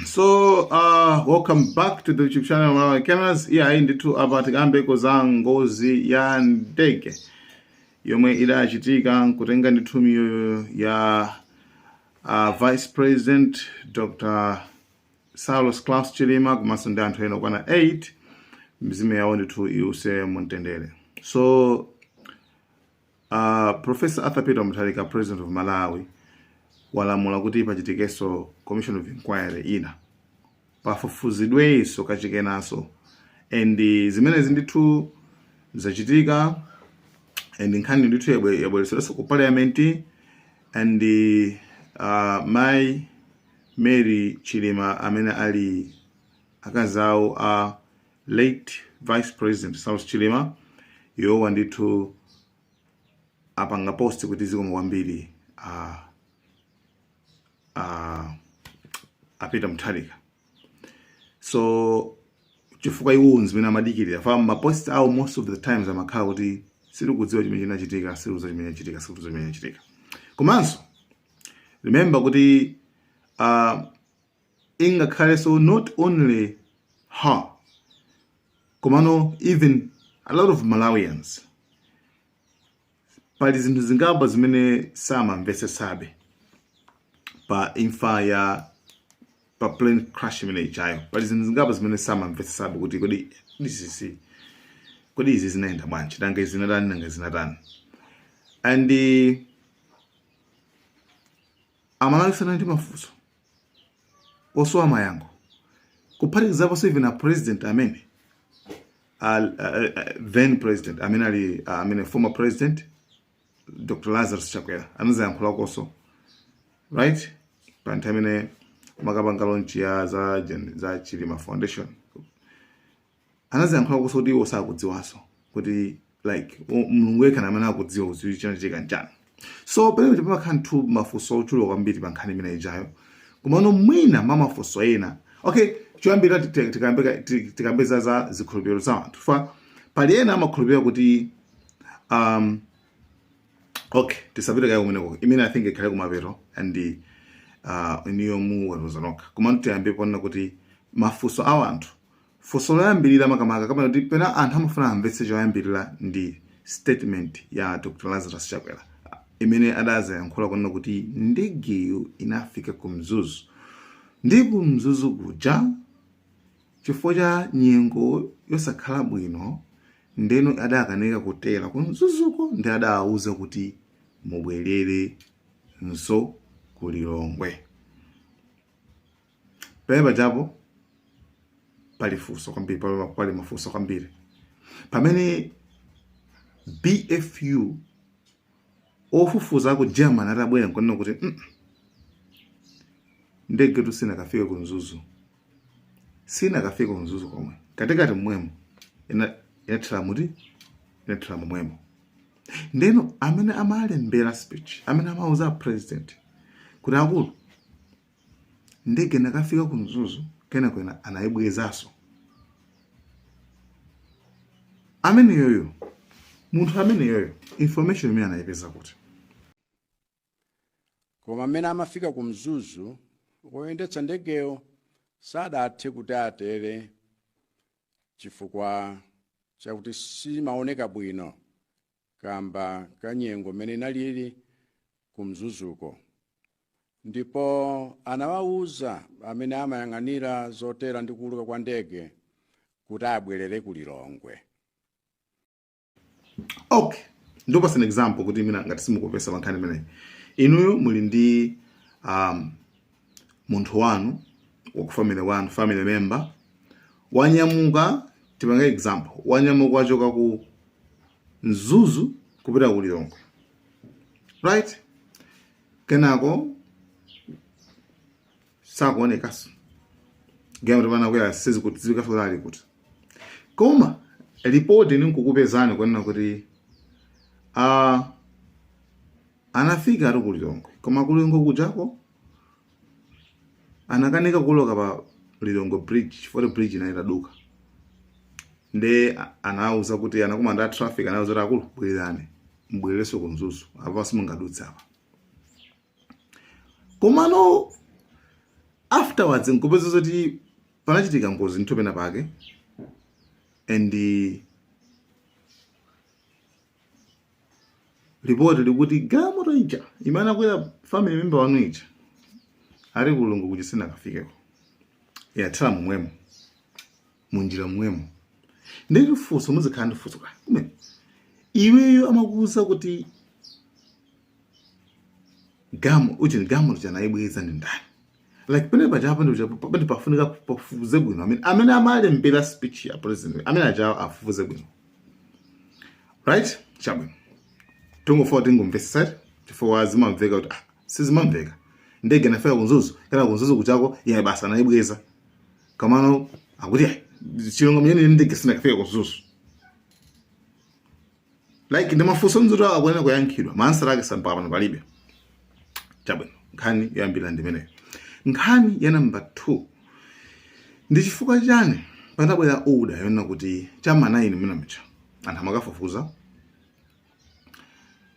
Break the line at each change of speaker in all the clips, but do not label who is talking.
So, welcome back to the YouTube channel Malawi Cameras. Yeah, ndithu apa tikambeko za ngozi ya ndege yomwe idachitika nkutenga ndithu miyoyo ya Vice President Dr. Saulos Klaus Chilima komanso ndi anthu ena okwana 8. Mizimu yawo ndithu iwuse mumtendere. So, Professor Arthur Peter Mutharika, President of Malawi, walamula kuti pachitikenso commission of inquiry ina, pafufuzidwenso kachikenanso, and zimenezi ndithu zachitika, and nkhani ndithu yabweretsedwanso ku parliament, and Mai Mary Chilima, amene ali akazi awo a late Vice President Saulos Chilima, iwowa ndithu apanga post kuti zikomo kwambiri a Peter Mutharika. So chifukwa iwo zimene amadikirira fa ma post awo most of the times amakhala kuti sitikudziwa chimene chinachitika, sitikudziwa chimene chinachitika, sitikudziwa chimene chinachitika. Komanso remember kuti ingakhalenso not only her, komano even a lot of Malawians, pali zinthu zingapo zimene samamvetsetsabe pa imfa ya pa plane crash imene ichayo. Pali zinthu zingapo zimene samamvetsetsabe kuti kodi this kodi izi zinayenda bwanji, nanga izi zinatani, nanga zinatani? And Amalawi sanali ndi mafunso osowa mayankho, kuphatikizaponso even a president amene then president amene ali amene former President Dr Lazarus Chakwera anazayankhulakonso, right, pa nthawi imene makapanga launch ya za Chilima Foundation. Anaziyankhulakonso kuti iwo sakudziwanso kuti like Mulungu yekha amene akudziwa kuti chinachitika nchani. So pamene pamakhala nthu mafunso ochuluka kwambiri pa nkhani imene ijayo. Komano mwina mwa mafunso ena, okay, choyambira tikambeza za zikhulupiriro za anthu, fa pali ena amakhulupirira kuti okay, tisapite kaye kumeneko, imene I think ikhale kumapeto and iniyo muweruza nokha. Komano tiyambe ponena kuti mafunso a anthu, funso loyambirira makamaka kapena kuti pena anthu amafuna amvetse choyambirira ndi statement ya Dr Lazarus Chakwera imene adazayankhula kunena kuti ndegeyo inafika ku Mzuzu, ndi ku Mzuzu kuja chifukwa cha nyengo yosakhala bwino ndeno adakanika kutera ku Mzuzuko, ndi adawauza kuti mubwerere nso ku Lilongwe. Pamene pajapo pali funso kwambiri, pali mafunso kwambiri pamene BFU ofufuza ku German atabwera nkunena kuti ndege tu sinakafike ku Mzuzu, sinakafike ku Mzuzu komwe, katikati mmwemo inathera muti, inathera momwemo. Ndeno amene amalembera speech, amene amauza president kuti akulu, ndege nakafika ku Mzuzu, kenako anayibwezanso, amene yoyo munthu amene yoyo information imene anayipeza kuti?
Koma mmene amafika ku Mzuzu, woyendetsa ndegeyo sadathe kuti atere chifukwa chakuti simaoneka bwino kamba ka nyengo mmene inalili ku Mzuzuko, ndipo anawawuza amene amayang'anira zotera ndi kuuluka kwa ndege kuti abwerere ku Lilongwe.
Okay, ndipasa an example kuti mina ngati simukupesa pa nkhani imeneyi. Inuyo muli ndi munthu wanu waku family wanu, family member, wanyamuka, tipange example, wanyamuka wachoka ku Mzuzu kupita ku Lilongwe, right? Kenako sakuonekanso, gamatipanakuyera sizikudziwika kuti ali kuti. Koma ripoti ninkukupezani kunena kuti anafika ali ku Lilongwe, koma ku Lilongwe kujako anakanika kuloka pa Lilongwe Bridge chifukwa bridge inali itaduka. Nde anawuza kuti anakumana ndi traffic, anawuza kuti akulu, bwererani, mbwererenso ku Mzuzu, apa simungadutse apa. Komano Afterwards nkupeza zoti panachitika ngozi ndithu pena pake, and ripoti likuti galimoto ija imene anakwera family member wanu ija ali ku Lilongwe kuja sinakafikeko, yathera momwemo, munjira momwemo. Ndiye funso, muzikhala ndi funso kumene iweyo amakuuza kuti gamo uchi galimoto ija anayibweza ndi ndani? Like pene pajapo ndi pamene pafunika pafufuze bwino amene amalembera speech ya president amene ajawo afufuze bwino, right? Chabwino, tungofuna tingomvetsetsa chifukwa zimamveka kuti ah, sizimamveka. Ndege inafika ku Mzuzu, kana ku Mzuzu kuchako iye basi anayibweza, komano akuti ayi, chilungamo chene ndege sinakafika ku Mzuzu. Like ndi mafunso nzuto akuyenera kuyankhidwa, maansala ake sampaka pano palibe. Chabwino, nkhani yoyambira ndi imeneyo. Nkhani ya namba 2, ndi chifukwa chani panabwera order yonena kuti chama 9 mene mucha anthu amakafufuza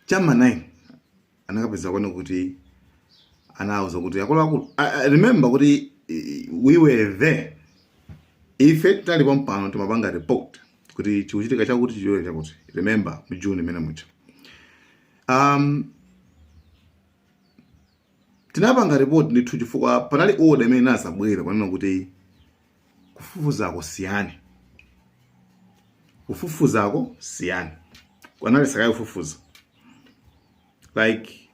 chama 9 anakapeza kwene kuti anawuza kuti akuluakulu, remember kuti we were there, ife tinali pompano, timapanga report kuti chikuchitika chakuti, chiyoyo chakuti. Remember mu June imene mucha tinapanga report ndithu, chifukwa panali order imene inazabwera kunena kuti kufufuzako siyani, kufufuzako siyani, anali sakayi kufufuza. Like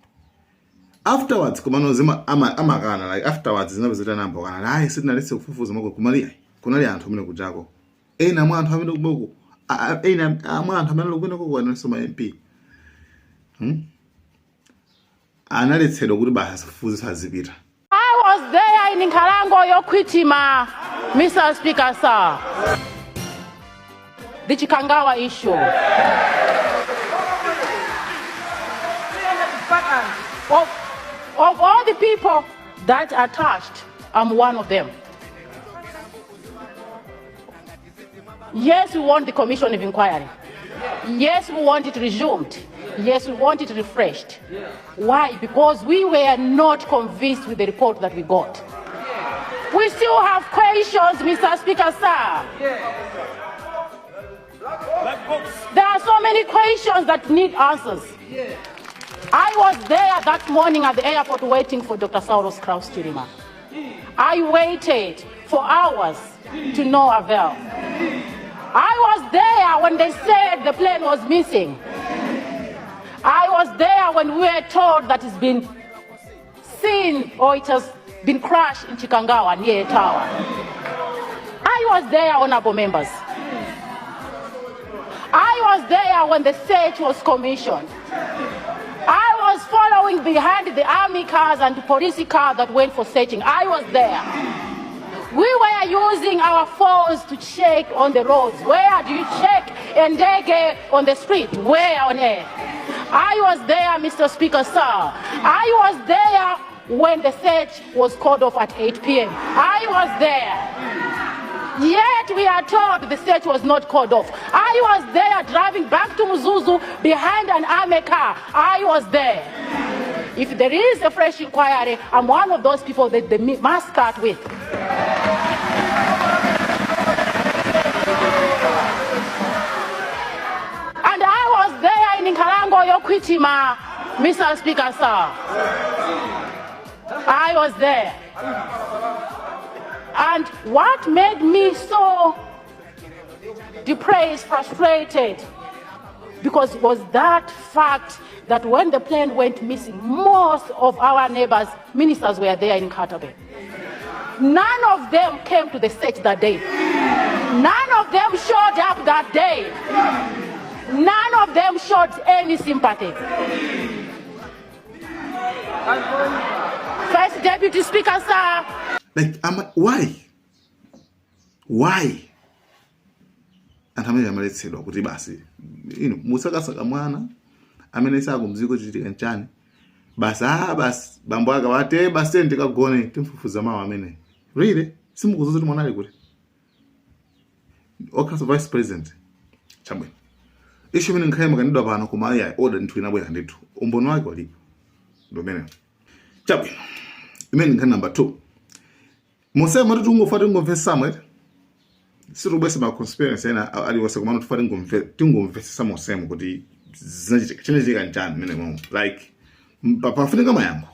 afterwards komano zima amakana, like afterwards zinapeza kuti anayamba kukana, ayi, sitinaletse kufufuza mako. Kumali kunali anthu amene kujako, ena mwa anthu amene kumeko, ena mwa anthu amene kumeneko kuanalinso ma MP, Analetsedwa kuti basi asafufuze, sazipita.
I was there in Nkhalango Yokhwitima, Mr. Speaker, sir. The Chikangawa issue. Of all the people that are touched, I'm one of them. Yes, we want the commission of inquiry. Yes, we want it resumed. Yes, we want it refreshed. Why? Because we were not convinced with the report that we got. We still have questions, Mr. Speaker, sir. There are so many questions that need answers. I was there that morning at the airport waiting for Dr. Saulos Klaus Chilima. I waited for hours to no avail. I was there when they said the plane was missing. I was there when we were told that it's been seen or it has been crashed in Chikangawa near Tower. I was there, honorable members. I was there when the search was commissioned. I was following behind the army cars and the police car that went for searching. I was there. We were using our phones to check on the roads. Where do you check ndege on the street? Where on earth? I was there, Mr. Speaker, sir. I was there when the search was called off at 8 p.m. I was there. Yet we are told the search was not called off. I was there driving back to Mzuzu behind an army car. I was there. If there is a fresh inquiry, I'm one of those people that they must start with. And I was there in Nkhalango Yokhwitima, Mr. Speaker, sir. I was there. And what made me so depressed, frustrated, because it was that fact that when the plane went missing, most of our neighbors, ministers, were there in Nkhata Bay. None of them came to the search that day. None of them showed up that day. None of them showed any sympathy. First Deputy Speaker, sir.
Like, why? Anthu amene amaletsedwa kuti basi ino musakasaka mwana amene sakumziko chitika nchani, basi, ah, basi bambo ake wate basi ndikagone, timfufuza mawu amene. Really, simukuzuza kuti mwana ali kuti okhaso vice president? Chabwino, issue imene nkhale makanidwa pano, koma ayi, order ndithu inabwera ndithu, umboni wake ulipo, ndi umenewo. Chabwino, imene nkhani number 2. Mosemo tikungofa tingomvesamo eti, sitikubwesa ma conspiracy ena aliwonse, komano tifa tingomvesesa mosemo kuti zinachitika, chinachitika nchani mmene momwe, like pafunika mayankho.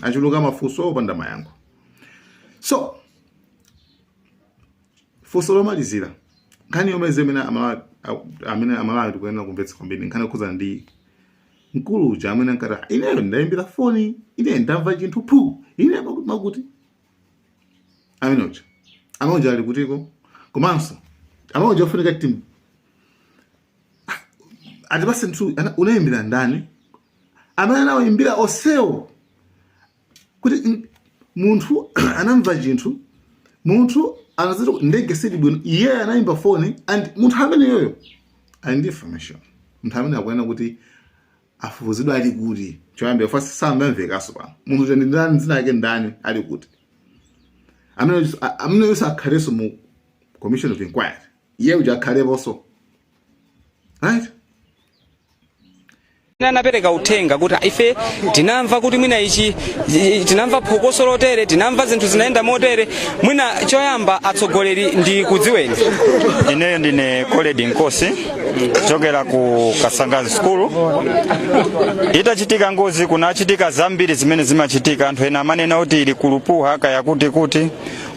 Achuluka mafunso opanda mayankho. So funso lomalizira, nkhani yomwe imene amene Amalawi tikuyenera kumvetsa kwambiri, nkhani yokhudzana ndi mkulu uja amene ankati, "Ineyo ndayimbira foni, ine ndamva chinthu phu, ine makuti makuti." Amene uja, amene uja ali kutiko? Komanso amene uja ofunika tim atipase nthu unayimbira ndani, amene anawayimbira onsewo, kuti munthu anamva chinthu, munthu anazati ndege sili bwino, iye anayimba foni, and munthu amene yoyo ali ndi information, munthu amene akuyenera kuti afufuzidwe ali kuti? Choyambira fasi samamvekanso pano. Munthu uja ndi ndani? Dzina lake ndani? Ali kuti? Amene yonse akhalenso mu commission of inquiry, iye uja akhaleponso, right?
Anapereka uthenga kuti ife tinamva kuti mwina ichi tinamva phokoso lotere, tinamva zinthu zinayenda motere. Mwina choyamba, atsogoleri, ndi kudziweni.
Ineyo ndine Koledi Nkosi kuchokera ku Kasangazi School. Itachitika ngozi, kunachitika zambiri zimene zimachitika. Anthu ena amanena kuti ili kulupuha kaya kuti kuti,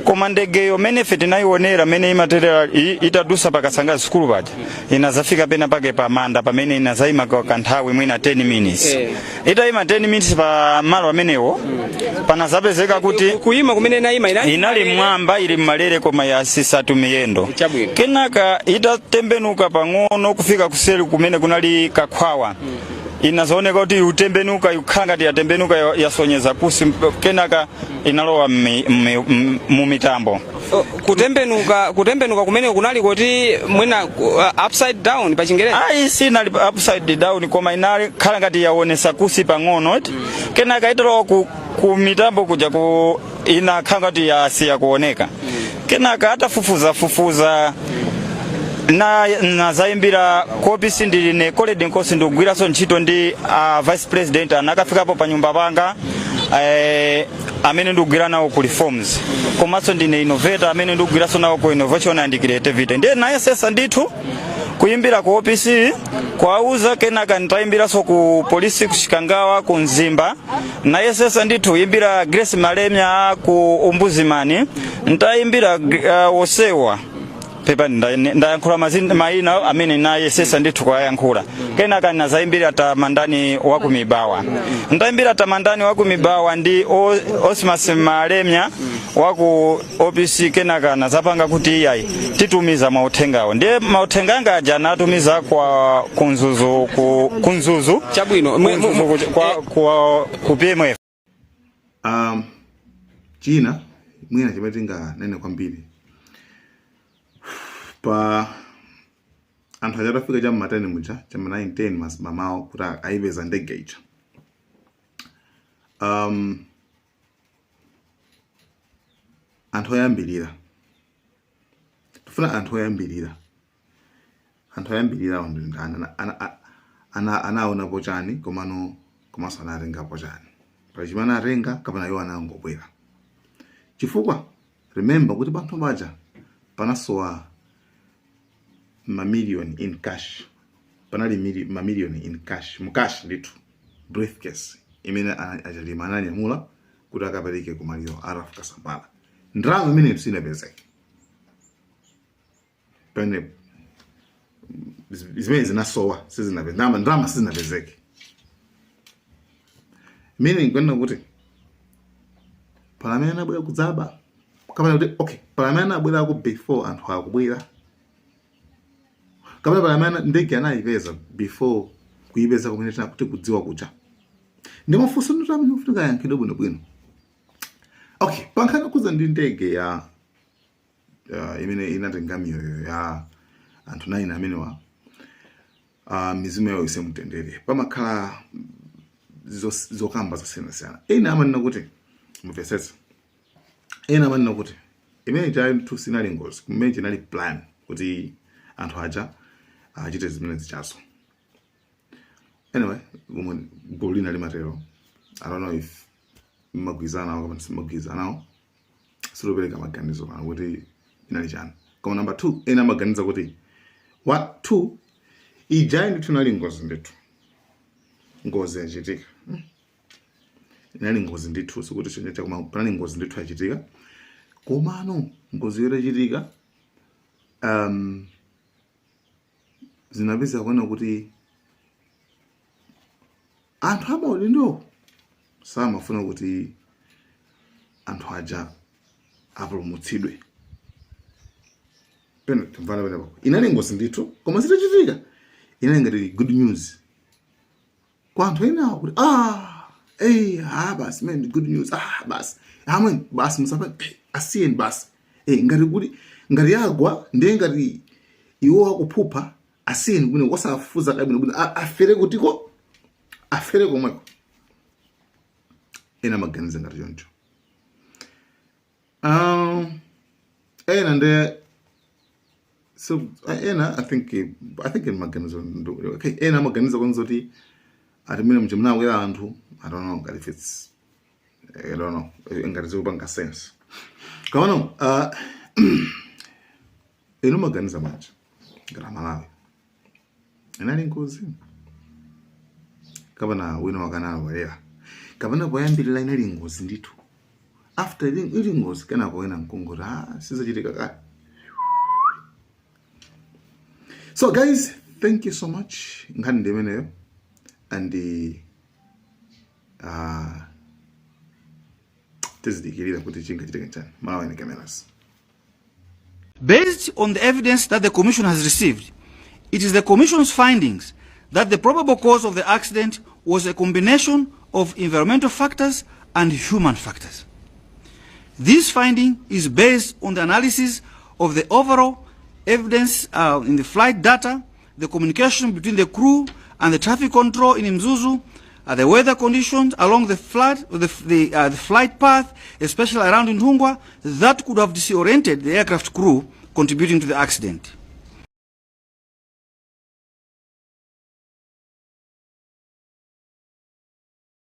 koma ndegeyo mene ife tinayionera mene imaterera itadusa pa Kasangazi School paja, inazafika pena pake pa manda pamene inazayima kwa kanthawi mwina 10 minutes. Itayima 10 minutes pa malo amenewo, panazapezeka kuti
Kuyima kumene inayima inali
inali mwamba, ili mmalere, koma yasisatu miyendo. Kenaka itatembenuka pang'ono kufika kuseri kumene kunali kakhwawa, inazooneka kuti ikutembenuka, ikukhala ngati yatembenuka, yasonyeza kusi. Kenaka inalowa mu mitambo.
Oh, kutembenuka kumene kunali kuti mwina upside down pa Chingerezi?
Ayi, sinali upside down, koma inali khala ngati yaonesa kusi pang'ono eti. Kenaka italowa ku mitambo kuja ku inakhala ngati yasiya kuoneka. Kenaka atafufuza fufuza na nazayimbira ku OPC. Ndine Koledi Nkosi, ndikugwiranso ntchito ndi vice president anakafikapo pa nyumba panga, amene ndikugwira nawo ku reforms, komanso ndine innovator amene ndikugwiranso nawo ku innovation and creativity. Ndiye nayesesa ndithu kuyimbira ku OPC kuwauza. Kenaka nditayimbiranso ku polisi ku Chikangawa, ku Mzimba, nayesesa ndithu kuyimbira Grace Malemya ku Ombudsman, ntayimbira wosewa pepa, ndayankhula mayina amene nayesesa ndithu kuwayankhula. Kenaka nazayimbira Tamandani wa ku Mibawa. Ntayimbira Tamandani wa ku Mibawa ndi Osmas Malemya wa ku OPC. Kenaka nazapanga kuti iyayi, titumiza mauthengawo. Ndiye mauthenga anga aja anatumiza kwa kunzuzu, ku kunzuzu.
Chabwino.
Kunzuzu kwa ku PMF.
China mwina chimene tinganene kwambiri pa anthu aja atafika cha mma 10 muja, cha ma 9 10 mamawa, kuti ayipeza ndege ija, anthu oyambirira, tifuna anthu oyambirira, anthu oyambirira awo ndi ndani? Anaonapo chani? Komano komanso anatengapo chani? Pali chimene anatenga kapena iwo anangobwera? Chifukwa remember kuti panthu paja panasowa mamiliyoni in cash, panali mamiliyoni in cash, mu cash ndithu, briefcase imene aChilima ananyamula kuti akapereke kumaliro a Ralph Kasambara. Ndalama imene sinapezeke pamene zimene zinasowa sizinapezeke, ndalama sizinapezeke, meaning kunena kuti pala amene anabwera kudzaba, kapena kuti, okay, pala amene anabwerako before anthu akubwera, kapena pala amene ndege anayipeza before kuyipeza kumene tinakuti kudziwa kuja. Ndi mafunso ndito amene ofunika ayankhidwe bwinobwino. Okay, pankhani kuza ndi ndege ya imene inatenga miyoyo ya anthu 9 amenewa, mizimu yawo ise mtendere, pamakhala zokamba zosiyanasiyana. Ena amanena kuti, mumvetsetse, ena amanena kuti imene chali sinali ngozi, kumene chinali plan kuti anthu aja achite zimene zichazo. Anyway, umwe gulu lina limatero. I don't know if mmagwirizana nawo kapena simmagwirizana nawo. Sitipereka maganizo pano kuti inali chani. Koma number 2, ena amaganiza kuti wa 2 ijayi ndithu inali ngozi ndithu. Ngozi yachitika. Inali ngozi ndithu, sikuti chenyecha, koma panali ngozi ndithu yachitika. Komano ngozi yotachitika, zinapeza kuona kuti anthu amaudindo samafuna kuti anthu aja apulumutsidwe. Pena timvana penepo. Inali ngozi ndithu, koma zitachitika inali ngati good news kwa anthu enawo kuti, "Ah, hey, ah, basi man, good news, ah, basi amwe, basi musapa, eh, asiyeni basi, eh, ngati kuti ngati yagwa ndiye ngati iwo akuphupha, asiyeni kumene osafufuza kabwino bwino, afere kutiko, afere komweko." Ena maganiza ngati choncho. Ena nde so ena I think maganizo okay, ena amaganiza kwanza kuti ati mene mje mnawera anthu. I don't know ngati if it's, I don't know ngati zikupanga sense. Komano inu maganiza bwanji ngati Amalawi? Inali ngozi kapena wina wakanalowelera, kapena poyambirira inali ngozi ndithu, after ili ngozi kenako wina mkungoti, "Ah, sizachitika kale"? So guys, thank you so much. Nkhani ndi imeneyo and tizidikirira kuti chingachitike chani. Malawi Cameras.
Based on the evidence that the Commission has received, it is the Commission's findings that the probable cause of the accident was a combination of environmental factors and human factors. This finding is based on the analysis of the overall evidence in the flight data, the communication between the crew and the traffic control in Mzuzu, the weather conditions along the flight path, especially around Nthungwa, that could have disoriented the aircraft crew, contributing to the accident.